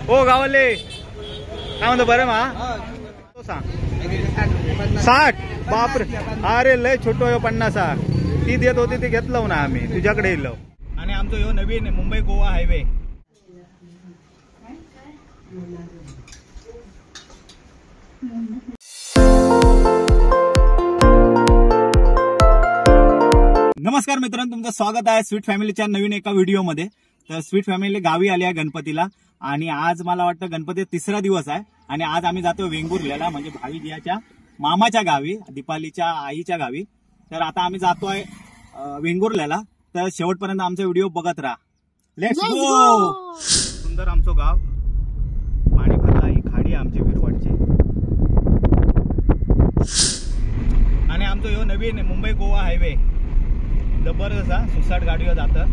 हो गावले काय म्हणतो बरं मा तो सांग 60. बापरे, अरे लय छोटो ह्यो 50 ती देत होती ती घेतलो ना आम्ही, तुझ्याकडे इलो. आणि आमचो ह्यो नवीन मुंबई गोवा हायवे. नमस्कार मित्रांनो, तुमचं स्वागत आहे स्वीट फॅमिलीच्या नवीन एका व्हिडिओमध्ये. तर स्वीट फॅमिली गावी आली आहे गणपतीला आणि आज मला वाटतं गणपती तिसरा दिवस आहे आणि आज आम्ही जातो वेंगुर्ल्याला, म्हणजे भावीजियाच्या मामाच्या गावी, दीपालीच्या आईच्या गावी. तर आता आम्ही जातोय वेंगुर्ल्याला, तर शेवटपर्यंत आमचा व्हिडिओ बघत राहा. Let's go. सुंदर आमचं गाव, पाणी भरला, ही खाडी आमची विरवाडची. आणि आमचं ह्यो नवीन मुंबई गोवा हायवे जबरदस्त हा, सुसाट गाडीवर जातं.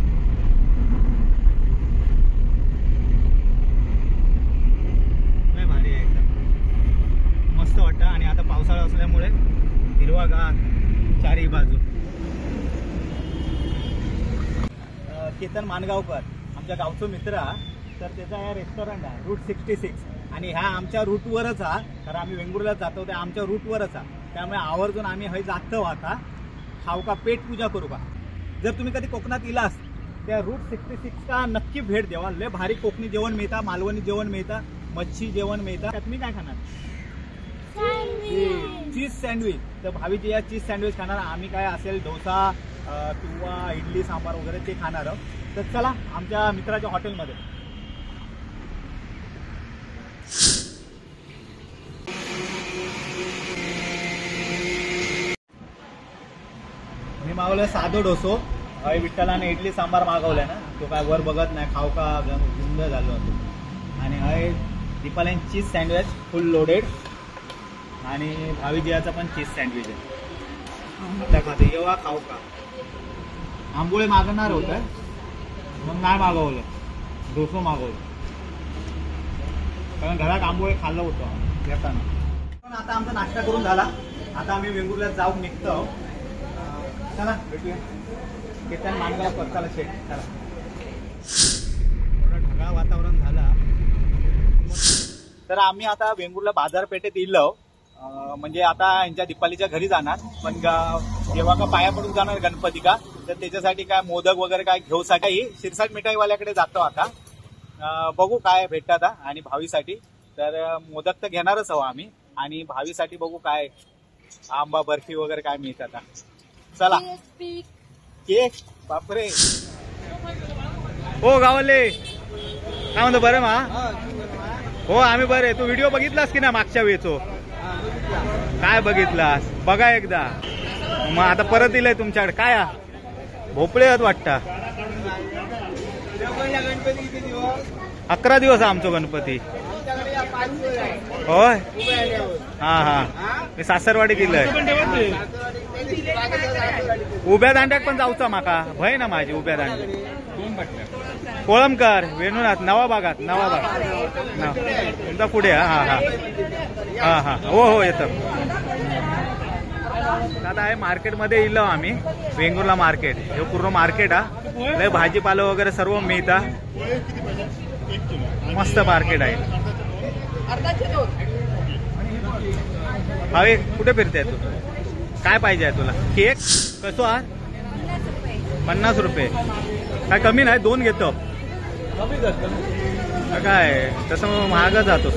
लय भारी आहे, एकदम मस्त वाटतं. आणि आता पावसाळा असल्यामुळे हिरवागार चारही बाजू. केतन मानगावकर आमच्या गावचो मित्र हा, तर त्याचा हा रेस्टॉरंट आहे रूट 66 आणि ह्या आमच्या रूटवरच हा, कारण आम्ही वेंगुर्ल्यात जातो त्या आमच्या रूटवरच हा, त्यामुळे आवर्जून आम्ही हय जातो. आता खाऊ का पेट पूजा करू का. जर तुम्ही कधी कोकणात इलास त्या रूट 66 का नक्की भेट द्यावा. लय भारी कोकणी जेवण मिळता, मालवणी जेवण मिळता, मच्छी जेवण मिळता. त्यात मी काय खाणार? Cheese sandwich. तर भावीजी या चीज सँडविच खाणार, आम्ही काय असेल डोसा किंवा इडली सांबार वगैरे ते खाणार. तर चला आमच्या मित्राच्या हॉटेलमध्ये. मी मागवलं साधो डोसो, विठ्ठलाने इडली सांबार मागवलं ना, तो काय वर बघत नाही, खाऊ का गुंड झालो होतो. आणि हय दीपालीन चीज सँडविच फुल लोडेड आणि भावीजियाचा पण चीज सँडविच आहे. आता खाते येवा खाऊ का. आंबोळे मागणार होतं मग नाही मागवलं, डोसो मागवलं, कारण घरात आंबोळे खाल्लं होतं येताना. पण आता आमचा नाश्ता करून झाला, आता आम्ही वेंगुर्ल्यात जाऊन निघतो. चला भेटूया केतन मानगावकर. चला शेठ, चला. थोडं ढगाळ वातावरण झालं. तर आम्ही आता वेंगुर्ला बाजारपेठेत इलो, म्हणजे आता यांच्या दीपालीच्या घरी जाणार, पण जेव्हा का पाया पडून जाणार गणपती का, तर त्याच्यासाठी काय मोदक वगैरे काय घेऊसाठी शिरसाट मिठाईवाल्याकडे जातो. आता बघू काय भेटतात. आणि भावीसाठी तर मोदक तर घेणारच हवं आम्ही, आणि भावीसाठी बघू काय आंबा बर्फी वगैरे काय मिळतात. चला केक, बापरे. हो गावले काय म्हणतो बरं मा? हो आम्ही बरे. तू व्हिडिओ बघितलास की ना मागच्या वेळचो? काय बघितलास? बघा एकदा. मग आता परत दिलंय तुमच्याकडे. काय भोपळे आहेत वाटतं. 11 दिवस आमचो गणपती. होय, हा हा, मी सासरवाडी दिलंय. उभ्या दांड्यात पण जाऊचा माका भय ना माझी. उभ्या दांड्यात कोळंबकर वेणुनाथ नवा भागात, नवा भाग तुमचा पुढे. हा हा हा हा, हो हो येतं. दादा आहे मार्केटमध्ये इलो आम्ही, वेंगुर्ला मार्केट. हे पूर्ण मार्केट हा, लय भाजीपाला वगैरे सर्व मिळता, मस्त मार्केट आहे. हवे कुठे फिरते तू? काय पाहिजे आहे तुला? केक कसो हा? 50 रुपये. काय कमी नाही, दोन घेतो काय तसं महाग जातो.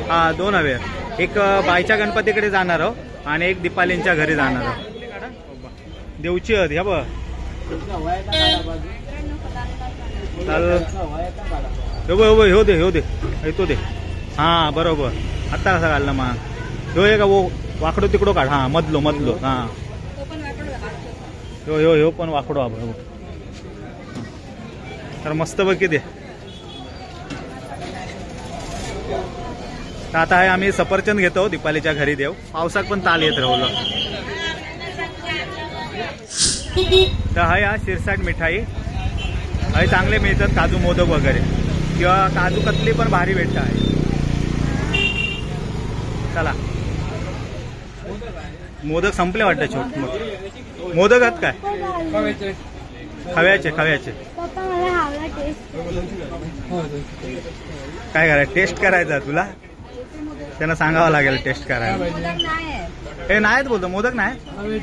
हा दोन हवे, एक बाईच्या गणपतीकडे जाणार आहो आणि एक दीपालींच्या घरी जाणार आहो. देवची हत ह्या बघ. हो बघ, ह्यो दे, ह्यो दे, तो दे. हा बरोबर, आता कसा घालला मग ह्यो एक वो वाकडो तिकडो काढ. हा मधलो मधलो, हा ह्यो ह्यो ह्यो पण वाकडो हा बरोबर. तर मस्त पैकी दे. तर आता आहे आम्ही सफरचंद घेतो दीपालीच्या घरी देव. पावसात पण ताल येत राहिलं. तर हा शिरसाट मिठाई हय चांगले मिळतात, काजू मोदक वगैरे किंवा काजू कतली पण भारी भेटत आहे. चला मोदक संपले वाटतं. छोट मोठे मोदक आहेत काय? खव्याचे खव्याचे. काय करायचं? टेस्ट करायचा तुला? त्यांना सांगावं लागेल टेस्ट करायला. हे नाहीत बोलतो, मोदक नाही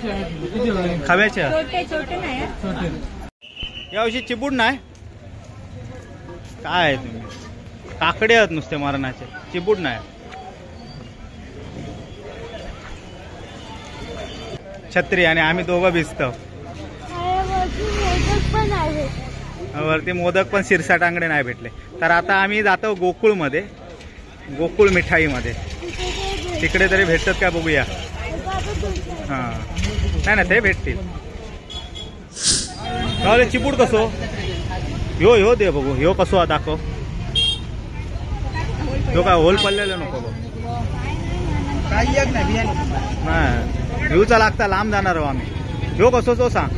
खव्याचे. यावर्षी चिबूड नाही काय तुम्ही काकडे आहेत नुसते मरणाचे, चिबूड नाही. छत्री आणि आम्ही दोघं भिजतो. वरती मोदक पण सिरसाटांगडे नाही भेटले. तर आता आम्ही जातो गोकुळमध्ये, गोकुळ मिठाईमध्ये. तिकडे तरी भेटतात का बघूया. हां नाही ना ते भेटतील. चिपूड कसो? ह्यो ह्यो दे बघू, ह्यो कसो दाखव. ह्यो काय होल पडलेलं नको बघ. नाही ह्यूचा लागता, लांब जाणार हो आम्ही. ह्यो कसो तो सांग.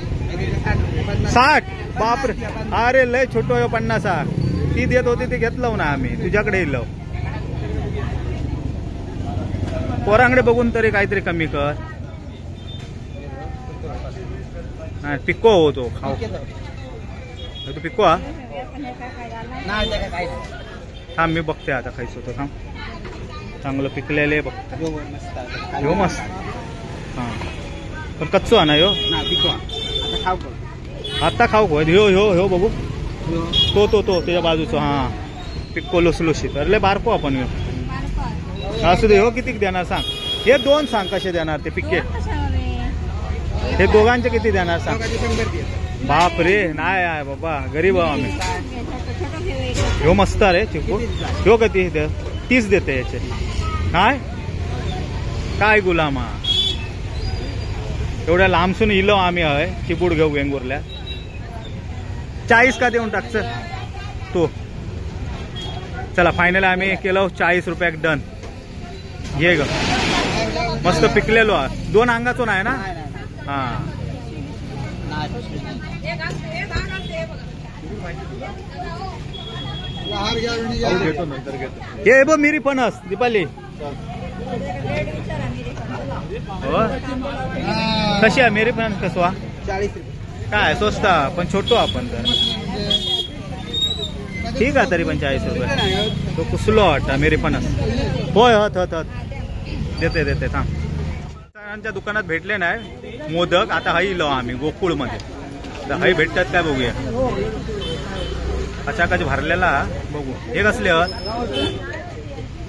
60. बापरे, अरे लय छोटो ह्यो 50. ती देत होती ती घेतलं ना आम्ही, तुझ्याकडे इलो. पोरांकडे बघून तरी काहीतरी कमी कर. नाही पिको हो तो खाऊ, तू पिको हा. थांब मी बघते आता खायचं होतं. थांब चांगलं पिकलेले बघते. ह्यो मस्त. हा पण कच्चो हा ना ह्यो? आता खाऊ गो. ह्यो ह्यो ह्यो बघू, तो तो तो त्याच्या बाजूचो. हा पिक्को लुसलुशीत. अरे बारको आपण ह्यो. असू दे. ह्यो किती देणार सांग? हे दोन सांग कसे देणार ते पिक्के. हे दोघांचे किती देणार सांग? बाप रे नाही आहे बाबा, गरीब आहो आम्ही. ह्यो मस्त रे चिकू. ह्यो किती? 30 देते याचे. काय काय गुलामा, एवढ्या लांबसून इलो आम्ही हय चिबूड घेऊ वेंगुर्ल्या. 40 का देऊन टाकच तो. चला फायनल आम्ही केलं 40 रुपयाक डन. घे ग मस्त पिकलेलो. दोन अंगाचो नाही ना? हा हे बघ मिरी फणस दीपाली. हो कशी आहे मिरी फणस? कसवा 40 रुपये. काय स्वस्त पण छोटो आपण तर ठीक आहे तरी पण 40 रुपये. तो कुसलो वाटता मिरी फणस. होय हत हत हत देते देते थांब. आमच्या दुकानात भेटले नाही मोदक. आता हई इलो आम्ही गोकुळमध्ये, तर हई भेटतात काय बघूया. अचाकच भरलेला बघू. हे कसले हत?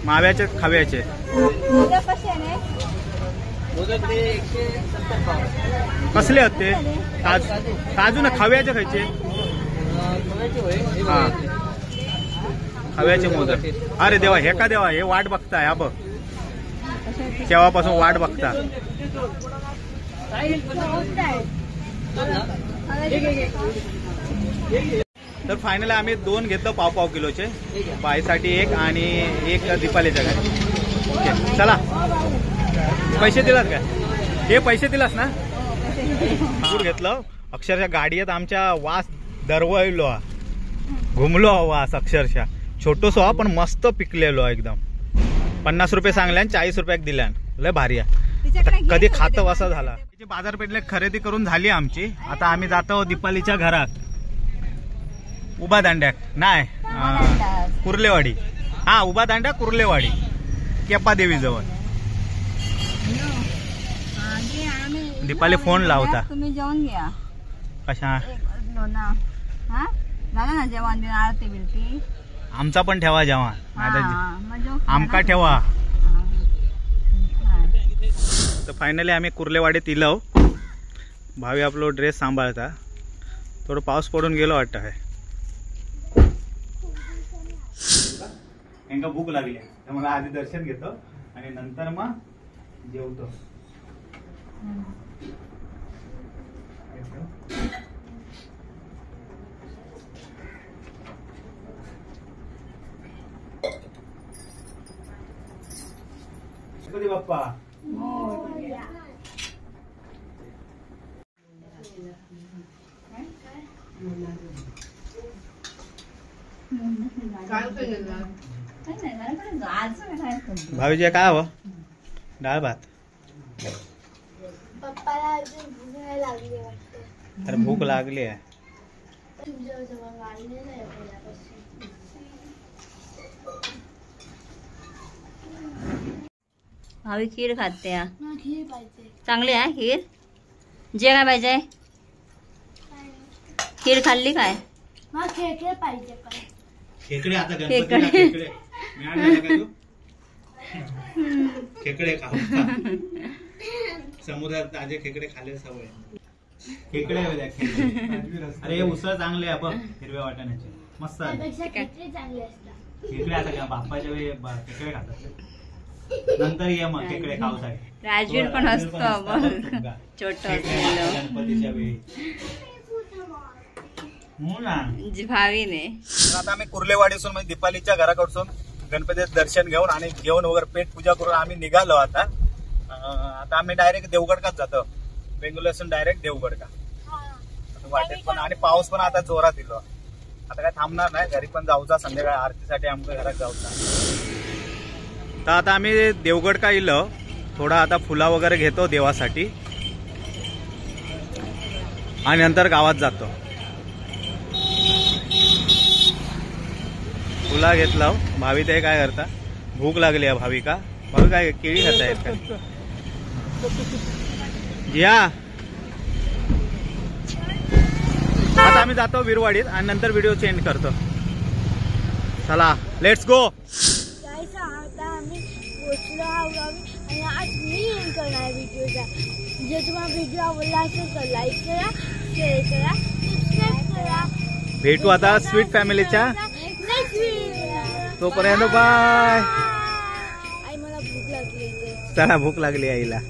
माव्याचे खव्याचे? कसले हत ते? काजू काजू ना खव्याचे खायचे. हा खव्याचे मोदक. अरे देवा हे का देवा, हे वाट बघताय. हा बघ केव्हापासून वाट बघता. तर फायनल आम्ही दोन घेतलं पाव पाव किलोचे, बाईसाठी एक आणि एक दीपालीच्या घरी. ओके चला. पैसे दिलास काय? हे पैसे दिलास ना? दूध घेतलं. अक्षरशः गाडीत आमच्या वास दरवळलो, घुमलो वास अक्षरशः. छोटोसो पण मस्त पिकलेलो एकदम. 50 रुपये सांगल्यान, 40 रुपयाक दिल्यान. लय भारी आहे. कधी खातं असा झाला. बाजारपेठला खरेदी करून झाली आमची. आता आम्ही जातो दीपालीच्या घरात, उभा दांड्याक नाही कुर्लेवाडी. हा उभा दांड्या कुर्लेवाडी, केपादेवी जवळ. दीपाली फोन लावता. तुम्ही जेवण घ्या. कशा झालं ना जेवण? आरती बिलती आमचा पण ठेवा जेवण, आमका ठेवा. तर फायनली आम्ही कुर्लेवाडीत इलो. भावी आपलो ड्रेस सांभाळता. थोडं पाऊस पडून गेलो वाटतं आहे. यांका भूक लागली तर मला आधी दर्शन घेतो आणि नंतर मग जेवतो. गणपती बाप्पा. भाऊजी काय हवं? डाळ भात. पप्पाला अजून भूक नाही लागली वाटतं. तर भूक लागली आहे. भावी खीर खाते. चांगली आहे खीर. जे काय पाहिजे? खीर खाल्ली काय? खेकडे पाहिजे. खेकडे आता गणपतीला खेकडे मिळाले का तू? खेकडे खाऊ. समुद्रात ताजे खेकडे खाल्ले सवय. खेकडे हवे त्या खेकडे. अरे उसळ चांगली आहे बघ, हिरव्या वाटाण्याची मस्त आहे. त्यापेक्षा खेकडे चांगले असतात. खेकडे आता का बाप्पाच्या वेळी खेकडे खातात. नंतर ये मग खेकडे खाऊसाठी. राजवीर पण असतो बघ, छोटं असलेलं. गणपतीच्या वेळी हो ना. भावीने. तर आता आम्ही कुर्लेवाडीसून म्हणजे दीपालीच्या घराकडसून गणपतीचं दर्शन घेऊन आणि जेवण वगैरे पेट पूजा करून आम्ही निघालो आता. आता आम्ही डायरेक्ट देवगडकाच जातो. बेंगलोरसून डायरेक्ट देवगडका आता वाटेत पण. आणि पाऊस पण आता जोरात दिलो. आता काय थांबणार नाही, घरी पण जाऊचा संध्याकाळी आरतीसाठी आमच्या घरात जाऊचा. तर आता आम्ही देवगडका इलो. थोडा आता फुला वगैरे घेतो देवासाठी आणि नंतर गावात जातो. फुला घेतला. भावी ते काय करता? भूक लागली आहे भाविका. भावी काय केळी खात आहेत काय? या आता आम्ही जातो विरवाडीत आणि नंतर व्हिडिओ चेंज करतो. चला let's go. जायचं आता आम्ही पोचलो आहोत गावी आणि आज मी एंड करणार व्हिडिओचा. जर तुम्हाला व्हिडिओ आवडला असेल तर लाईक करा, शेअर करा, सबस्क्राईब करा. भेटू आता स्वीट फॅमिलीच्या नेक्स्ट व्हिडिओ. तोपर्यंत बाय. आई मला भूक लागली इथे. चला भूक लागली आईला.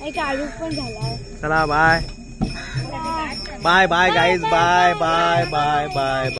आई काळूक पण झाला. चला bye bye bye guys, bye bye bye bye.